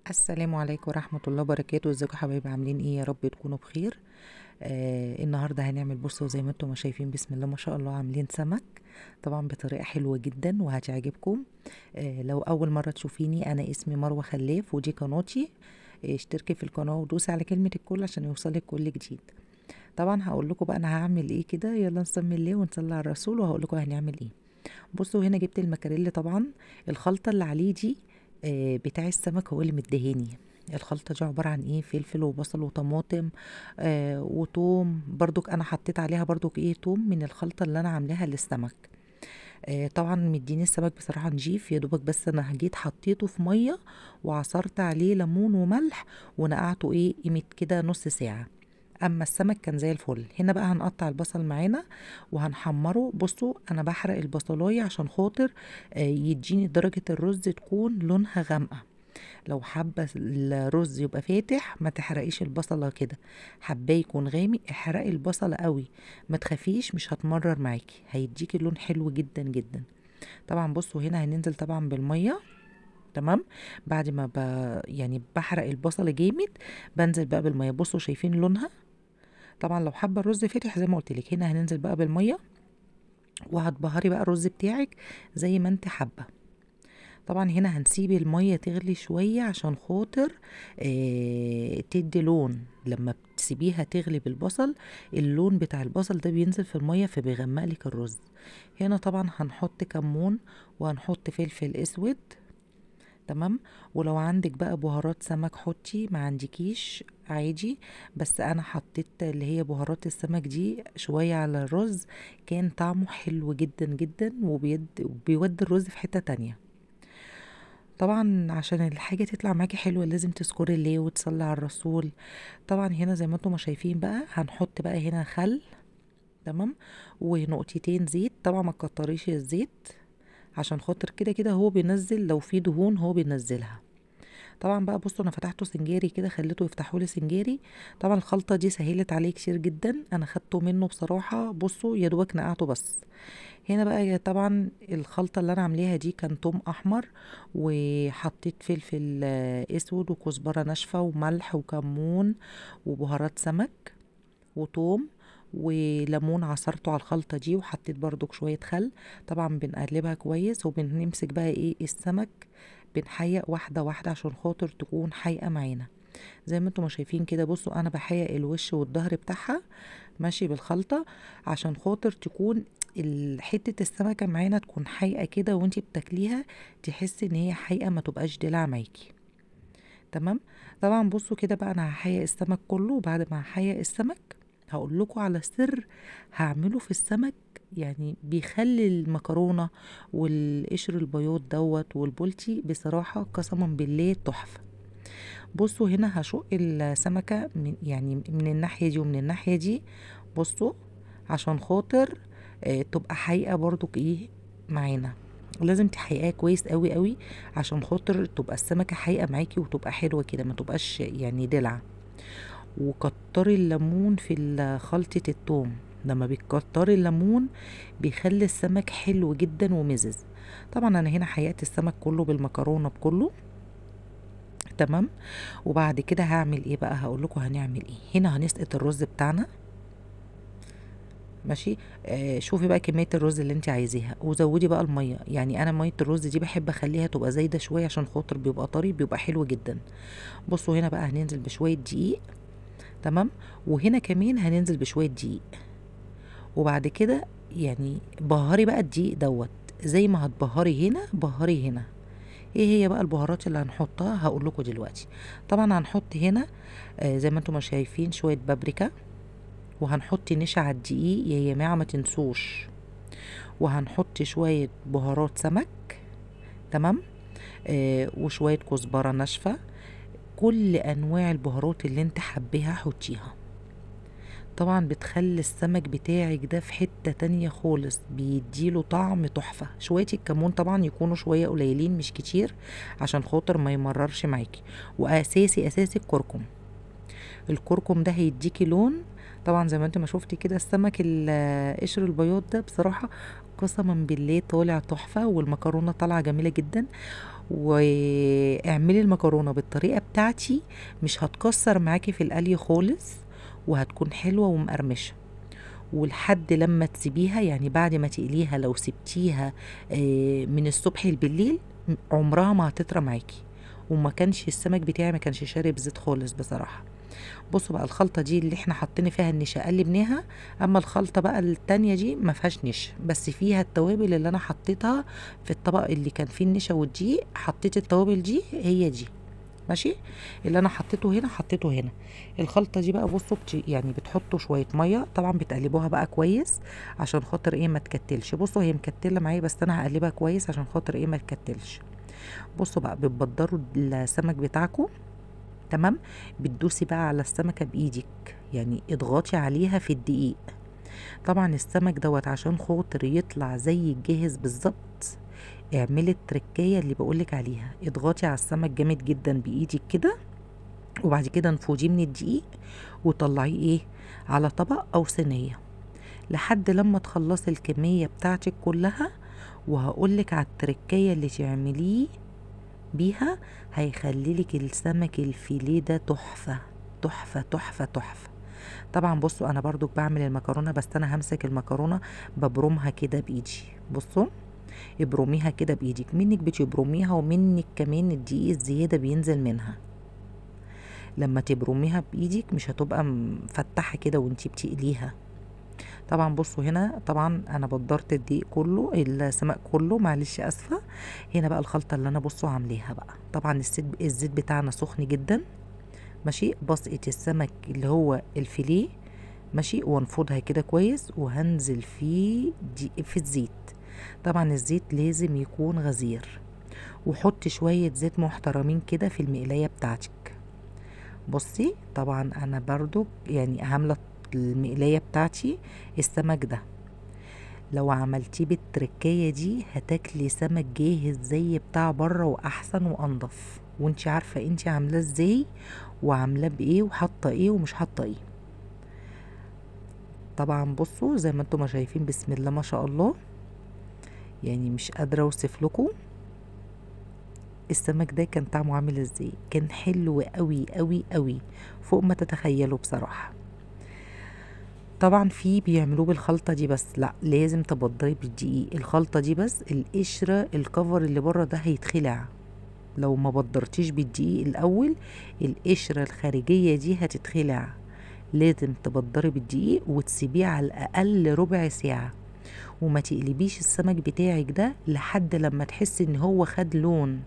السلام عليكم ورحمة الله وبركاته. ازيكم يا حبايبي، عاملين ايه؟ يا رب تكونوا بخير. النهارده هنعمل، بصوا زي ما انتم ما شايفين بسم الله ما شاء الله، عاملين سمك طبعا بطريقة حلوة جدا وهتعجبكم. لو اول مرة تشوفيني، انا اسمي مروة خلاف ودي قناتي. اشتركي في القناة ودوسي على كلمة الكل عشان يوصلك كل جديد. طبعا هقول لكم بقى انا هعمل ايه كده، يلا نسمي الله ونصلي على الرسول وهقول لكم هنعمل ايه. بصوا هنا جبت المكاريل، طبعا الخلطة اللي عليه دي بتاع السمك هو اللي مدهاني. الخلطة دي عبارة عن ايه؟ فلفل وبصل وطماطم وتوم، برضك انا حطيت عليها برضك ايه توم من الخلطة اللي انا عاملاها للسمك. طبعا مديني السمك بصراحة نجيف يا دوبك، بس انا جيت حطيته في مية وعصرت عليه ليمون وملح ونقعته ايه قيمة كده نص ساعة. اما السمك كان زي الفل. هنا بقى هنقطع البصل معانا وهنحمره. بصوا انا بحرق البصلايه عشان خاطر يديني درجه الرز تكون لونها غامقه. لو حابة الرز يبقى فاتح ما تحرقيش البصله كده، حباه يكون غامق احرقي البصله قوي، ما تخافيش مش هتمرر معاكي، هيديكي لون حلو جدا جدا. طبعا بصوا هنا هننزل طبعا بالمية، تمام. بعد ما يعني بحرق البصله جامد بنزل بقى بالمية. بصوا شايفين لونها؟ طبعا لو حابة الرز فاتح زي ما قلت لك، هنا هننزل بقى بالمية وهتبهري بقى الرز بتاعك زي ما انت حابة. طبعا هنا هنسيب المية تغلي شوية عشان خاطر تدي لون. لما بتسيبيها تغلي بالبصل اللون بتاع البصل ده بينزل في المية فبيغمق لك الرز. هنا طبعا هنحط كمون وهنحط فلفل اسود، تمام. ولو عندك بقى بهارات سمك حطي، ما عندكيش عادي، بس انا حطيت اللي هي بهارات السمك دي شوية على الرز، كان طعمه حلو جدا جدا وبيودي الرز في حتة تانية. طبعا عشان الحاجة تطلع معاكي حلوة لازم تذكري الله وتصلي على الرسول. طبعا هنا زي ما انتم ما شايفين بقى هنحط بقى هنا خل، تمام، ونقطتين زيت. طبعا ما تكتريش الزيت عشان خاطر كده كده هو بينزل، لو في دهون هو بينزلها. طبعا بقى بصوا انا فتحته سنجاري كده، خليته يفتحوا لي سنجاري. طبعا الخلطة دي سهلت عليه كتير جدا، انا خدته منه بصراحة. بصوا يا دوبك نقعته بس. هنا بقى طبعا الخلطة اللي انا عاملاها دي كان توم احمر، وحطيت فلفل اسود وكزبره ناشفة وملح وكمون وبهارات سمك وتوم وليمون عصرته على الخلطة دي، وحطيت برضك شوية خل. طبعا بنقلبها كويس وبنمسك بقى ايه السمك، بنحيق واحدة واحدة عشان خاطر تكون حايقه معانا زي ما انتم ما شايفين كده. بصوا انا بحيق الوش والظهر بتاعها ماشي بالخلطه عشان خاطر تكون حتة السمكة معانا تكون حايقه كده، وانتي بتاكليها تحسي ان هي حايقه، ما تبقاش دلع معاكي، تمام. طبعا بصوا كده بقى انا هحيق السمك كله، وبعد ما هحيق السمك هقول لكم على سر هعمله في السمك، يعني بيخلي المكرونه والقشر البياض دوت والبولتي بصراحة قسما بالله تحفة. بصوا هنا هشق السمكة من يعني من الناحية دي ومن الناحية دي، بصوا عشان خاطر تبقى حقيقة برضك ايه معانا. لازم تحققها كويس قوي قوي عشان خاطر تبقى السمكة حقيقة معاكي وتبقى حلوة كده، ما تبقاش يعني دلع. وكتري الليمون في خلطة التوم، لما بتكتري الليمون بيخلي السمك حلو جدا ومزز. طبعا انا هنا حيقت السمك كله بالمكرونة بكله، تمام. وبعد كده هعمل ايه بقى؟ هقول لكم هنعمل ايه. هنا هنسقط الرز بتاعنا، ماشي. شوفي بقى كمية الرز اللي انت عايزاها وزودي بقى المية. يعني انا مية الرز دي بحب اخليها تبقى زايدة شوية عشان خاطر بيبقى طري، بيبقى حلو جدا. بصوا هنا بقى هننزل بشوية دقيق، تمام، وهنا كمان هننزل بشوية دقيق. وبعد كده يعني بهري بقى الدقيق دوت زي ما هتبهري هنا بهري هنا. ايه هي بقى البهارات اللي هنحطها؟ هقول لكم دلوقتي. طبعا هنحط هنا زي ما انتم ما شايفين شوية بابريكا، وهنحط نشا على الدقيق يا جماعة ما تنسوش، وهنحط شوية بهارات سمك، تمام، وشوية كزبره ناشفة. كل انواع البهارات اللي انت حبيها حطيها. طبعا بتخلي السمك بتاعك ده في حتة تانية خالص، بيديله طعم تحفة. شوية الكمون طبعا يكونوا شوية قليلين مش كتير عشان خاطر ما يمررش معاكي. واساسي اساسي الكركم، الكركم ده هيديكي لون. طبعا زي ما انت ما شفتي كده السمك القشر البياض ده بصراحة قسما بالله طالع تحفة، والمكرونة طالعة جميلة جدا. واعملي المكرونه بالطريقة بتاعتي، مش هتكسر معاكي في القلي خالص، وهتكون حلوة ومقرمشه. ولحد لما تسيبيها، يعني بعد ما تقليها لو سبتيها من الصبح بالليل عمرها ما هتطرى معاكي. وما كانش السمك بتاعي ما كانش شارب زيت خالص بصراحة. بصوا بقى الخلطة دي اللي احنا حاطين فيها النشا قلبناها، اما الخلطة بقى التانية دي ما فيهاش نشا، بس فيها التوابل اللي انا حطيتها في الطبق اللي كان فيه النشا والدقيق، حطيت التوابل دي هي دي ماشي، اللي انا حطيته هنا حطيته هنا. الخلطة دي بقى بصوا يعني بتحطوا شوية مية، طبعا بتقلبوها بقى كويس عشان خاطر ايه ما تكتلش. بصوا هي مكتله معايا بس انا هقلبها كويس عشان خاطر ايه ما تكتلش. بصوا بقى بتبدروا السمك بتاعكم، تمام. بتدوسي بقى على السمكة بايدك، يعني اضغطي عليها في الدقيق. طبعا السمك دوت عشان خاطر يطلع زي الجاهز بالظبط، اعملي التركية اللي بقولك عليها، اضغطي على السمك جامد جدا بايدك كده، وبعد كده انفضيه من الدقيق وطلعيه ايه على طبق او صينية لحد لما تخلصي الكمية بتاعتك كلها. وهقولك على التركية اللي تعمليه بيها، هيخليلك السمك الفيليه ده تحفة تحفة تحفة تحفة. طبعا بصوا انا برضو بعمل المكرونه، بس انا همسك المكرونه ببرمها كده بايدي. بصوا ابرميها كده بايدك، منك بتبرميها ومنك كمان الدقيق الزيادة بينزل منها. لما تبرميها بايدك مش هتبقى مفتحة كده وانتي بتقليها. طبعا بصوا هنا طبعا انا بدرت الدقيق كله السمك كله، معلش اسفه. هنا بقى الخلطة اللي انا بصوا عامليها بقى، طبعا الزيت بتاعنا سخن جدا ماشي. بسقط السمك اللي هو الفيليه ماشي، وانفضها كده كويس، وهنزل فيه في الزيت. طبعا الزيت لازم يكون غزير، وحط شوية زيت محترمين كده في المقلايه بتاعتك. بصي طبعا انا برضو يعني عامله المقلايه بتاعتي السمك ده، لو عملتيه بالتركية دي هتاكلي سمك جاهز زي بتاع بره واحسن وانضف، وانتي عارفه انتي عاملاه ازاي وعاملاه بايه وحاطه ايه ومش حاطه ايه. طبعا بصوا زي ما انتم ما شايفين بسم الله ما شاء الله، يعني مش قادرة اوصف لكم السمك ده كان طعمه عامل ازاي، كان حلو قوي قوي قوي فوق ما تتخيلوا بصراحة. طبعا في بيعملوه بالخلطه دي، بس لا لازم تبدري بالدقيق الخلطة دي، بس القشرة الكفر اللي بره ده هيتخلع لو ما بدرتيش بالدقيق الاول، القشرة الخارجية دي هتتخلع. لازم تبدري بالدقيق وتسيبيه على الاقل ربع ساعة، وما تقلبيش السمك بتاعك ده لحد لما تحسي ان هو خد لون.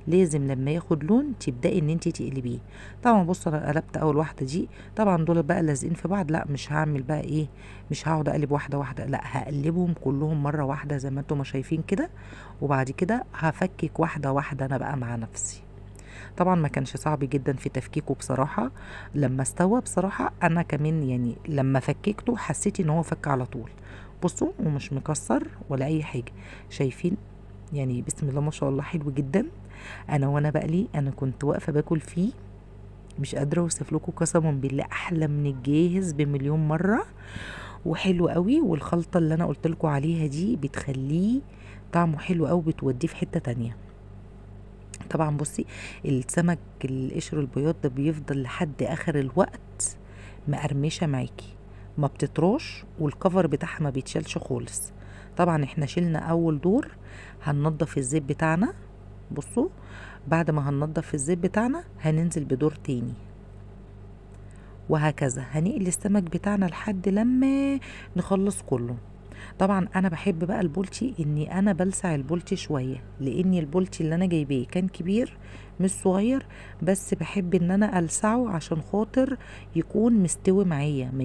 لازم لما ياخد لون تبداي ان انت تقلبيه. طبعا بصوا انا قلبت اول واحدة دي، طبعا دول بقى لازقين في بعض، لا مش هعمل بقى ايه، مش هقعد اقلب واحدة واحدة، لا هقلبهم كلهم مرة واحدة زي ما انتم ما شايفين كده، وبعد كده هفكك واحدة واحدة انا بقى مع نفسي. طبعا ما كانش صعب جدا في تفكيكه بصراحة، لما استوى بصراحة انا كمان يعني لما فككته حسيت ان هو فك على طول. بصوا ومش مكسر ولا اي حاجة، شايفين يعني بسم الله ما شاء الله حلو جدا. انا وانا بقلي انا كنت واقفة باكل فيه مش قادرة اوصف لكم، قسما بالله احلى من الجاهز بمليون مرة، وحلو قوي. والخلطه اللي انا قلت لكم عليها دي بتخليه طعمه حلو قوي، بتوديه في حتة تانية. طبعا بصي السمك القشر البياض ده بيفضل لحد اخر الوقت مقرمشه معاكي، ما بتطراش، والكفر بتاعها ما بيتشالش خالص. طبعا احنا شلنا اول دور، هننضف الزيت بتاعنا. بصوا بعد ما هننضف الزيت بتاعنا هننزل بدور تاني، وهكذا هنقلي السمك بتاعنا لحد لما نخلص كله. طبعا انا بحب بقى البولتي اني انا بلسع البولتي شوية، لان البولتي اللي انا جايباه كان كبير مش صغير، بس بحب ان انا السعة عشان خاطر يكون مستوي معايا، ما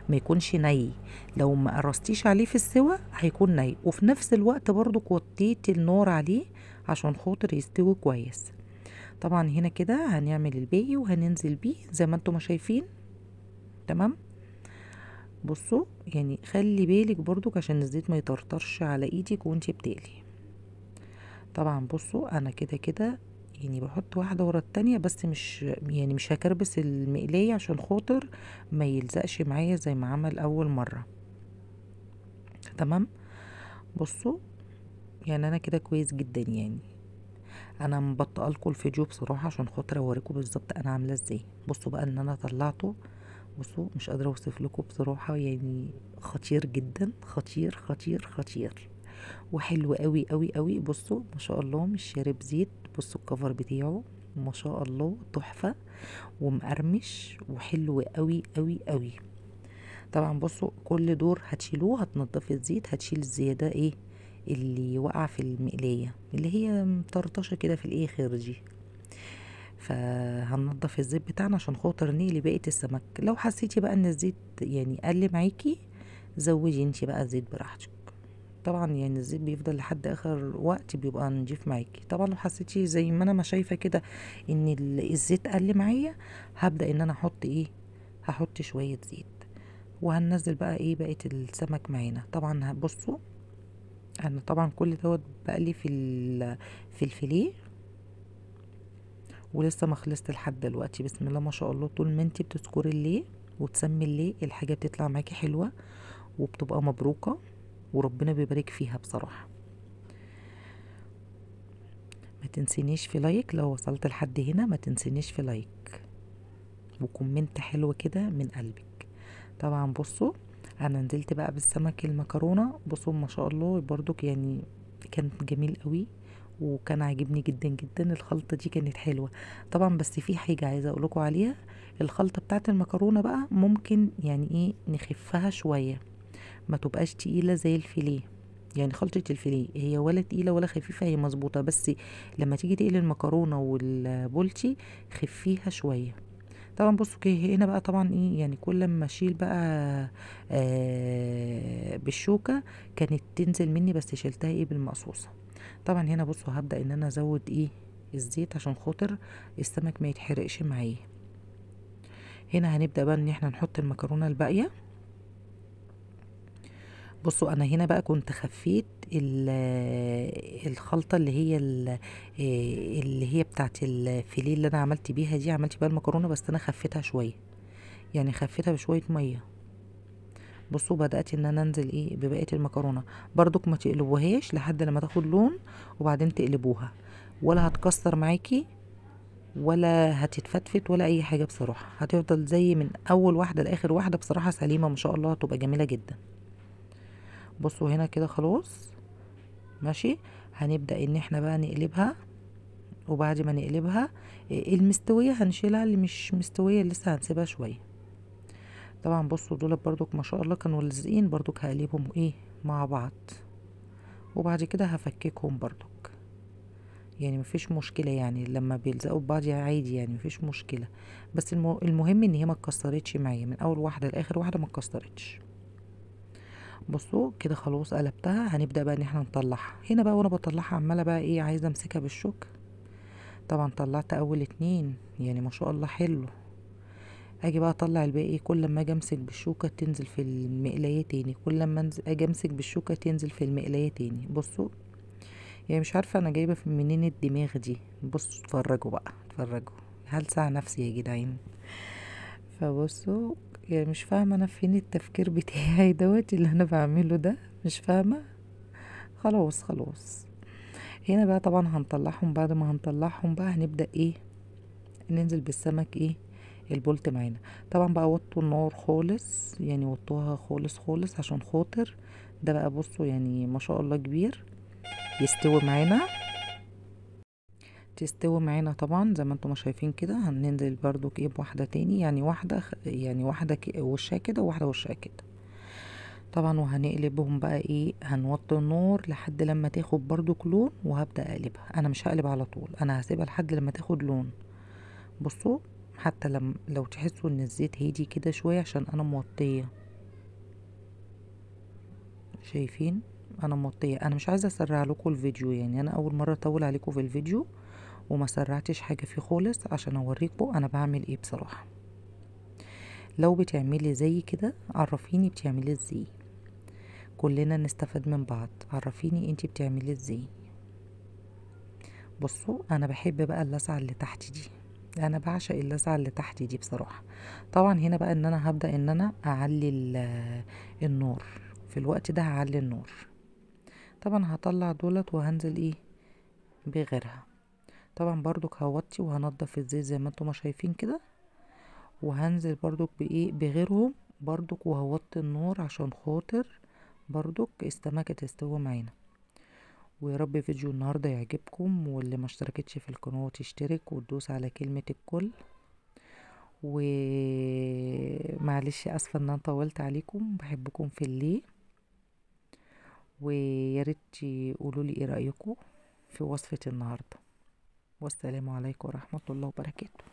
يكونش ني. لو ما قرصتيش عليه في السوا هيكون ني، وفي نفس الوقت برضو وطيت النار عليه عشان خاطر يستوي كويس. طبعا هنا كده هنعمل الباقي وهننزل بيه زي ما انتم ما شايفين تمام. بصوا يعني خلي بالك برضو عشان الزيت ما يطرطرش على ايدك وانتي بتقلي. طبعا بصوا انا كده كده يعني بحط واحدة ورا التانية، بس مش يعني مش هكربس المقلايه عشان خاطر ما يلزقش معايا زي ما عمل اول مرة. تمام. بصوا يعني انا كده كويس جدا، يعني انا مبطئه لكم الفيديو بصراحة عشان خاطر اوريكم بالظبط انا عامله ازاي. بصوا بقى ان انا طلعته، بصوا مش قادرة اوصف لكم بصراحة، يعني خطير جدا، خطير خطير خطير، وحلو قوي قوي قوي. بصوا ما شاء الله مش شارب زيت، بصوا الكفر بتاعه ما شاء الله تحفة ومقرمش وحلو قوي قوي قوي. طبعا بصوا كل دور هتشيلوه هتنضفي الزيت، هتشيل الزيادة ايه اللي وقع في المقلايه اللي هي مطرطشه كده في الاخر دي. فهننضف الزيت بتاعنا عشان خاطر نقلي بقية السمك. لو حسيتي بقى ان الزيت يعني قل معاكي زودي انتي بقى الزيت براحتك، طبعا يعني الزيت بيفضل لحد اخر وقت بيبقى نضيف معاكي. طبعا لو حسيتي زي ما انا ما شايفه كده ان الزيت قل معايا، هبدا ان انا احط ايه، هحط شوية زيت، وهننزل بقى ايه بقية السمك معانا. طبعا بصوا انا طبعا كل دوت بقلي في الفيليه ولسه ما خلصت لحد دلوقتي. بسم الله ما شاء الله، طول ما انتي بتذكري الليه وتسمي الليه الحاجة بتطلع معاكي حلوة وبتبقى مبروكه وربنا بيبارك فيها بصراحة. ما تنسينيش في like لو وصلت لحد هنا، ما تنسينيش في like و comment حلو كده من قلبك. طبعا بصوا انا نزلت بقى بالسمك المكرونه، بصوا ما شاء الله برضك يعني كان جميل قوي وكان عاجبني جدا جدا. الخلطة دي كانت حلوة طبعا، بس في حاجة عايزه اقولكم عليها، الخلطة بتاعت المكرونه بقى ممكن يعني ايه نخفها شوية، ما تبقاش تقيلة زي الفيليه. يعني خلطه الفيليه هي ولا تقيلة ولا خفيفة، هي مظبوطة، بس لما تيجي تقلي المكرونه والبولتي خفيها شوية. طبعا بصوا هنا بقى طبعا ايه يعني كل ما اشيل بقى بالشوكة كانت تنزل مني، بس شلتها ايه بالمقصوصه. طبعا هنا بصوا هبدا ان انا ازود ايه الزيت عشان خاطر السمك ما يتحرقش معايا. هنا هنبدا بقى ان احنا نحط المكرونه الباقية. بصوا انا هنا بقى كنت خفيت الخلطة اللي هي بتاعت الفيليه اللي انا عملت بيها دي، عملت بيها المكرونه، بس انا خفيتها شوية، يعني خفيتها بشوية مية. بصوا بدات ان انا انزل ايه ببقية المكرونه، برضك ما تقلبوهاش لحد لما تاخد لون وبعدين تقلبوها، ولا هتكسر معاكي ولا هتتفتفت ولا اي حاجة بصراحة، هتفضل زي من اول واحدة لاخر واحدة بصراحة سليمة ما شاء الله، هتبقى جميلة جدا. بصوا هنا كده خلاص ماشي، هنبدأ ان احنا بقى نقلبها، وبعد ما نقلبها المستوية هنشيلها، اللي مش مستوية لسه هنسيبها شوية. طبعا بصوا دول برضك ما شاء الله كانوا لازقين، برضك هقلبهم ايه مع بعض، وبعد كده هفككهم برضك، يعني مفيش مشكلة، يعني لما بيلزقوا ببعض عادي يعني مفيش مشكلة، بس المهم ان هي ما اتكسرتش معايا من اول واحدة لاخر واحدة ما اتكسرتش. بصوا كده خلاص قلبتها، هنبدأ بقى ان احنا نطلعها. هنا بقى وانا بطلعها عمالة بقى ايه عايزة امسكها بالشوكة. طبعا طلعت اول اتنين يعني ما شاء الله حلو، اجي بقى اطلع الباقي، كل ما اجي امسك بالشوكة تنزل في المقلاية تاني، كل ما اجي امسك بالشوكة تنزل في المقلاية تاني. بصوا يعني مش عارفة انا جايبة منين الدماغ دي. بصوا اتفرجوا بقى، اتفرجوا، هلسع نفسي يا جدعان. فبصوا يعني مش فاهمة انا فين التفكير بتاعي دوت اللي انا بعمله ده، مش فاهمة. خلاص خلاص هنا بقى طبعا هنطلعهم. بعد ما هنطلعهم بقى هنبدأ ايه ننزل بالسمك ايه البولت معانا. طبعا بقى وطوا النار خالص، يعني وطوها خالص خالص عشان خاطر ده بقى بصوا يعني ما شاء الله كبير يستوي معانا، تستوي معانا. طبعا زي ما انتم ما شايفين كده هننزل برضو ايه بواحدة تاني، يعني واحدة يعني واحدة وشها كده وواحدة وشها كده طبعا. وهنقلبهم بقى ايه، هنوطي النار لحد لما تاخد برضو لون، وهبدأ اقلبها. انا مش هقلب على طول، انا هسيبها لحد لما تاخد لون. بصوا حتى لو تحسوا ان الزيت هادي كده شوية عشان انا موطيه، شايفين انا موطيه. انا مش عايزه اسرع لكم الفيديو، يعني انا اول مرة اطول عليكم في الفيديو وما سرعتش حاجة فيه خالص عشان اوريكم انا بعمل ايه بصراحة. لو بتعملي زي كده عرفيني بتعملي ازاي، كلنا نستفاد من بعض. عرفيني انتي بتعملي ازاي. بصوا انا بحب بقى اللسعه اللي تحت دي، انا بعشق اللسعه اللي تحت دي بصراحة. طبعا هنا بقى ان انا هبدا ان انا اعلي النار في الوقت ده، هعلي النار. طبعا هطلع دولت وهنزل ايه بغيرها. طبعا برضك هوطي وهنضف الزيت زي ما انتم ما شايفين كده، وهنزل برضك بايه بغيرهم برضك، وهوطي النار عشان خاطر برضك السمكة تستوي معانا. ويا رب فيديو النهاردة يعجبكم، واللي ما اشتركتش في القناة تشترك وتدوس على كلمة الكل. ومعلش اسفة ان انا طولت عليكم، بحبكم في الليل، ويا ريت تقولوا لي ايه رأيكم في وصفة النهاردة. والسلام عليكم ورحمة الله وبركاته.